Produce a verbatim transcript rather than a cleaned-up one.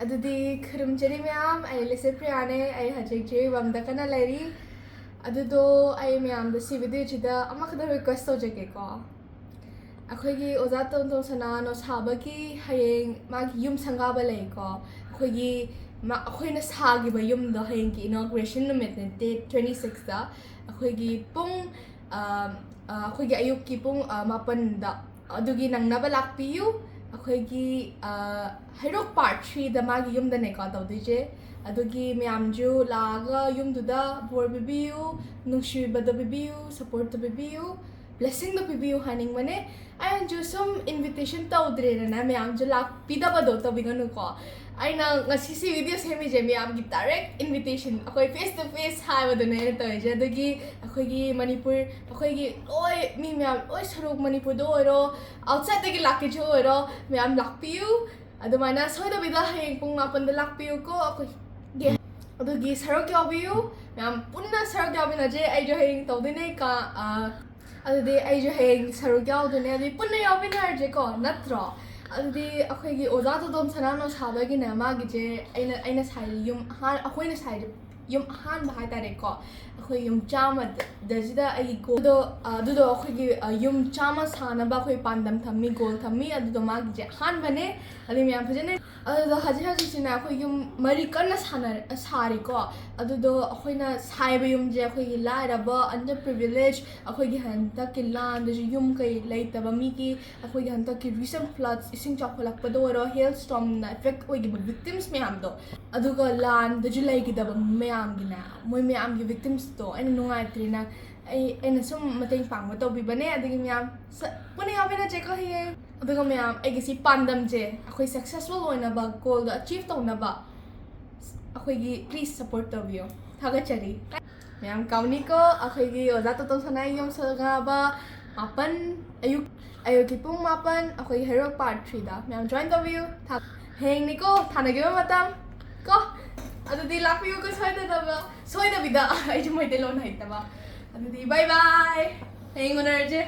ꯑꯗꯨꯗꯤ ꯈꯨꯔꯨꯝꯖꯔꯤ ꯃꯌꯥꯝ, ꯑꯩ ꯂꯤꯁꯦ ꯄ꯭ꯔꯤꯌꯥꯅꯦ꯫ ꯑꯩ ꯍꯧꯖꯤꯛ ꯖꯤꯔꯤꯕꯥꯝꯗ ꯀꯟꯅ ꯂꯩꯔꯤ꯫ ꯑꯗꯨꯗꯣ ꯑꯩ ꯃꯌꯥꯝꯗ ꯁꯤ ꯚꯤꯗꯤꯑꯣꯁꯤꯗ ꯑꯃꯈꯛꯇ ꯔꯤꯀ꯭ꯋꯦꯁ ꯇꯧꯖꯒꯦꯀꯣ꯫ ꯑꯩꯈꯣꯏꯒꯤ ꯑꯣꯖꯥ ꯇꯣꯟꯇꯣꯟ ꯁꯅꯥ ꯅꯣꯁꯥꯕꯒꯤ ꯍꯌꯦꯡ ꯃꯥꯒꯤ ꯌꯨꯝ ꯁꯪꯒꯥꯕ ꯂꯩꯀꯣ꯫ ꯑꯩꯈꯣꯏꯒꯤ ꯃꯥ-, ꯑꯩꯈꯣꯏꯅ ꯁꯥꯈꯤꯕ ꯌꯨꯝꯗꯣ ꯍꯌꯦꯡꯒꯤ ꯏꯅꯣꯒ꯭ꯔꯦꯁꯟ ꯅꯨꯃꯤꯠꯅꯦ, ꯗꯦꯠ ꯇ꯭ꯋꯦꯟꯇꯤ ꯁꯤꯛꯁꯇ꯫ ꯑꯩꯈꯣꯏꯒꯤ ꯄꯨꯡ, ꯑ, ꯑ, ꯑꯩꯈꯣꯏꯒꯤ ꯑꯌꯨꯛꯀꯤ ꯄꯨꯡ, ꯑ, ꯃꯥꯄꯟꯗ꯫ ꯑꯗꯨꯒꯤ ꯅꯪꯅꯕ ꯂꯥꯛꯄꯤꯌꯨ꯫ ꯑꯩꯈꯣꯏꯒꯤ, ꯑ, ꯍꯩꯔꯣꯛ ꯄꯥꯔꯠ ꯊ꯭ꯔꯤꯗ ꯃꯥꯒꯤ ꯌꯨꯝꯗꯅꯦꯀꯣ ꯇꯧꯗꯣꯏꯁꯦ꯫ ꯑꯗꯨꯒꯤ ꯃꯌꯥꯝꯁꯨ ꯂꯥꯛꯑꯒ ꯌꯨꯝꯗꯨꯗ ꯕꯣꯔ ꯄꯤꯕꯤꯌꯨ, ꯅꯨꯡꯁꯤꯕꯗꯣ ꯄꯤꯕꯤꯌꯨ, ꯁꯄꯣꯔꯠꯇꯣ ꯄꯤꯕꯤꯌꯨ, ꯕ꯭ꯂꯦꯁꯤꯡꯗꯣ ꯄꯤꯕꯤꯌꯨ ꯍꯥꯏꯅꯤꯡꯕꯅꯦ꯫ ꯑꯩꯅꯁꯨ ꯁꯨꯝ ꯏꯟꯚꯤꯇꯦꯁꯟ ꯇꯧꯗ꯭ꯔꯦꯗꯅ ꯃꯌꯥꯝꯁꯨ ꯂꯥꯛꯄꯤꯗꯕꯗꯣ ꯇꯧꯕꯤꯒꯅꯨꯀꯣ꯫ ꯑꯩꯅ ꯉꯁꯤ ꯁꯤ ꯚꯤꯗꯤꯑꯣ ꯁꯦꯝꯃꯤꯁꯦ ꯃꯌꯥꯝꯒꯤ ꯗꯥꯏꯔꯦꯛ ꯏꯟꯚꯤꯇꯦꯁꯟ, ꯑꯩꯈꯣꯏ ꯐꯦꯁ ꯇꯨ ꯐꯦꯁ ꯍꯥꯏꯕꯗꯨꯅꯦ ꯑꯩꯅ ꯇꯧꯔꯤꯁꯦ꯫ ꯑꯗꯨꯒꯤ ꯑꯩꯈꯣꯏꯒꯤ ꯃꯅꯤꯄꯨꯔ, ꯑꯩꯈꯣꯏꯒꯤ ꯂꯣꯏ, ꯃꯤ ꯃꯌꯥꯝ ꯂꯣꯏ ꯁꯔꯨꯛ, ꯃꯅꯤꯄꯨꯔꯗ ꯑꯣꯏꯔꯣ, ꯑꯥꯎꯠꯁꯥꯏꯗꯇꯒꯤ ꯂꯥꯛꯀꯦꯁꯨ ꯑꯣꯏꯔꯣ, ꯃꯌꯥꯝ ꯂꯥꯛꯄꯤꯌꯨ꯫ ꯑꯗꯨꯃꯥꯏꯅ ꯁꯣꯏꯗꯕꯤꯗ ꯍꯌꯦꯡ ꯄꯨꯡ ꯃꯥꯄꯟꯗ ꯂꯥꯛꯄꯤꯌꯨꯀꯣ꯫ ꯑꯩꯈꯣꯏ ꯒꯦ-, ꯑꯗꯨꯒꯤ ꯁꯔꯨꯛ ꯌꯥꯎꯕꯤꯌꯨ꯫ ꯃꯌꯥꯝ ꯄꯨꯟꯅ ꯁꯔꯨꯛ ꯌꯥꯎꯃꯤꯟꯅꯁꯦ꯫ ꯑꯩꯁꯨ ꯍꯌꯦꯡ ꯇꯧꯗꯣꯏꯅꯦ ꯀ-, ꯑ, ꯑꯗꯨꯗꯤ ꯑꯩꯁꯨ ꯍꯌꯦꯡ ꯁꯔꯨꯛ ꯌꯥꯎꯗꯣꯏꯅꯦ꯫ ꯑꯗꯨꯗꯤ ꯄꯨꯟꯅ ꯌꯥꯎꯃꯤꯟꯅꯔꯁꯦꯀꯣ, ꯅꯠꯇ꯭ꯔꯣ? ꯑꯗꯨꯗꯤ ꯑꯩꯈꯣꯏꯒꯤ ꯑꯣꯖꯥ ꯇꯣꯗꯣꯝ ꯁꯅꯥ ꯅꯣꯁꯥꯕꯒꯤꯅꯦ, ꯃꯥꯒꯤꯁꯦ ꯑꯩꯅ, ꯑꯩꯅ ꯁꯥꯏ ꯌꯨꯝ ꯑꯍꯥꯟ-, ꯑꯩꯈꯣꯏꯅ ꯁꯥꯏ ꯌꯨꯝ ꯑꯍꯥꯟꯕ ꯍꯥꯏꯇꯥꯔꯦꯀꯣ, ꯑꯩꯈꯣꯏ ꯌꯨꯝ ꯆꯥꯝꯃꯗꯁꯤꯗ ꯑꯩꯒꯤ ꯒꯣꯜꯗꯣ, ꯑ, ꯑꯗꯨꯗꯣ ꯑꯩꯈꯣꯏꯒꯤ, ꯑ, ꯌꯨꯝ ꯆꯥꯝꯃ ꯁꯥꯅꯕ ꯑꯩꯈꯣꯏ ꯄꯥꯟꯗꯝ ꯊꯝꯃꯤ, ꯒꯣꯜ ꯊꯝꯃꯤ꯫ ꯑꯗꯨꯗꯣ ꯃꯥꯒꯤꯁꯦ ꯑꯍꯥꯟꯕꯅꯦ꯫ ꯑꯗꯨ ꯃꯌꯥꯝ ꯐꯖꯅ, ꯑꯗꯨꯗꯣ ꯍꯧꯖꯤꯛ ꯍꯧꯖꯤꯛꯁꯤꯅ ꯑꯩꯈꯣꯏ ꯌꯨꯝ ꯃꯔꯤ ꯀꯟꯅ ꯁꯥꯟꯅ-, ꯁꯥꯔꯤꯀꯣ꯫ ꯑꯗꯨꯗꯣ ꯑꯩꯈꯣꯏꯅ ꯁꯥꯏꯕ ꯌꯨꯝꯁꯦ ꯑꯩꯈꯣꯏꯒꯤ ꯂꯥꯏꯔꯕ, ꯑꯟꯗꯔ ꯄ꯭ꯔꯤꯚꯤꯂꯦꯖ, ꯑꯩꯈꯣꯏꯒꯤ ꯍꯟꯗꯛꯀꯤ ꯂꯥꯟꯗꯁꯨ ꯌꯨꯝ ꯀꯩ ꯂꯩꯇꯕ ꯃꯤꯒꯤ, ꯑꯩꯈꯣꯏꯒꯤ ꯍꯟꯗꯛꯀꯤ ꯔꯤꯁꯦꯟ ꯐ꯭ꯂꯠꯁ, ꯏꯁꯤꯡ ꯆꯥꯎꯈꯠꯂꯛꯄꯗ ꯑꯣꯏꯔꯣ, ꯍꯦꯜ ꯁ꯭ꯇꯣꯔꯝꯅ ꯑꯦꯐꯦꯛ ꯑꯣꯏꯈꯤꯕ ꯚꯤꯛꯇꯤꯝꯁ ꯃꯌꯥꯝꯗꯣ, ꯑꯗꯨꯒ ꯂꯥꯟꯗꯁꯨ ꯂꯩꯈꯤꯗꯕ ꯃꯌꯥꯝꯒꯤꯅꯦ, ꯃꯣꯏ ꯃꯌꯥꯝꯒꯤ ꯚꯤꯛꯇꯤꯝꯁꯇꯣ ꯑꯩꯅ ꯅꯨꯡꯉꯥꯏꯇ꯭ꯔꯦꯅ ꯑꯩ, ꯑꯩꯅ ꯁꯨꯝ ꯃꯇꯦꯡ ꯄꯥꯡꯕ ꯇꯧꯕꯤꯕꯅꯦ꯫ ꯑꯗꯨꯒꯤ ꯃꯌꯥꯝ ꯁ-, ꯄꯨꯟꯅ ꯌꯥꯎꯃꯤꯟꯅꯁꯦꯀꯣ ꯍꯌꯦꯡ꯫ ꯑꯗꯨꯒ ꯃꯌꯥꯝ, ꯑꯩꯒꯤ ꯁꯤ ꯄꯥꯟꯗꯝꯁꯦ ꯑꯩꯈꯣꯏ ꯁꯛꯁꯦꯁꯐꯨꯜ ꯑꯣꯏꯅꯕ, ꯒꯣꯜꯗꯣ ꯑꯆꯤꯚ ꯇꯧꯅꯕ ꯑꯩꯈꯣꯏꯒꯤ ꯄ꯭ꯂꯤꯖ ꯁꯞꯄꯣꯔꯠ ꯇꯧꯕꯤꯌꯣ꯫ ꯊꯥꯒꯠꯆꯔꯤ꯫ ꯃꯌꯥꯝ ꯀꯥꯎꯅꯤꯀꯣ, ꯑꯩꯈꯣꯏꯒꯤ ꯑꯣꯖꯥ ꯇꯣꯇꯣ ꯁꯅꯥꯒꯤ ꯌꯨꯝ ꯁꯪꯒꯥꯕ ꯃꯥꯄꯟ, ꯑꯌꯨꯛ, ꯑꯌꯨꯛꯀꯤ ꯄꯨꯡ ꯃꯥꯄꯟ, ꯑꯩꯈꯣꯏꯒꯤ ꯍꯩꯔꯣꯛ ꯄꯥꯔꯠ ꯊ꯭ꯔꯤꯗ꯫ ꯃꯌꯥꯝ ꯖꯣꯏꯟ ꯇꯧꯕꯤꯌꯨ꯫ ꯊꯥ-, ꯍꯌꯦꯡꯅꯤꯀꯣ ꯊꯥꯅꯈꯤꯕ ꯃꯇꯝ ꯀꯣ꯫ ꯑꯗꯨꯗꯤ ꯂꯥꯛꯄꯤꯌꯨꯀꯣ ꯁꯣꯏꯗꯅꯕ, ꯁꯣꯏꯗꯕꯤꯗ꯫ ꯑꯩꯁꯨ ꯃꯩꯇꯩꯂꯣꯟ ꯍꯩꯇꯕ꯫ ꯑꯗꯨꯗꯤ ꯕꯥꯏ ꯕꯥꯏ, ꯍꯌꯦꯡ ꯎꯅꯔꯁꯦ꯫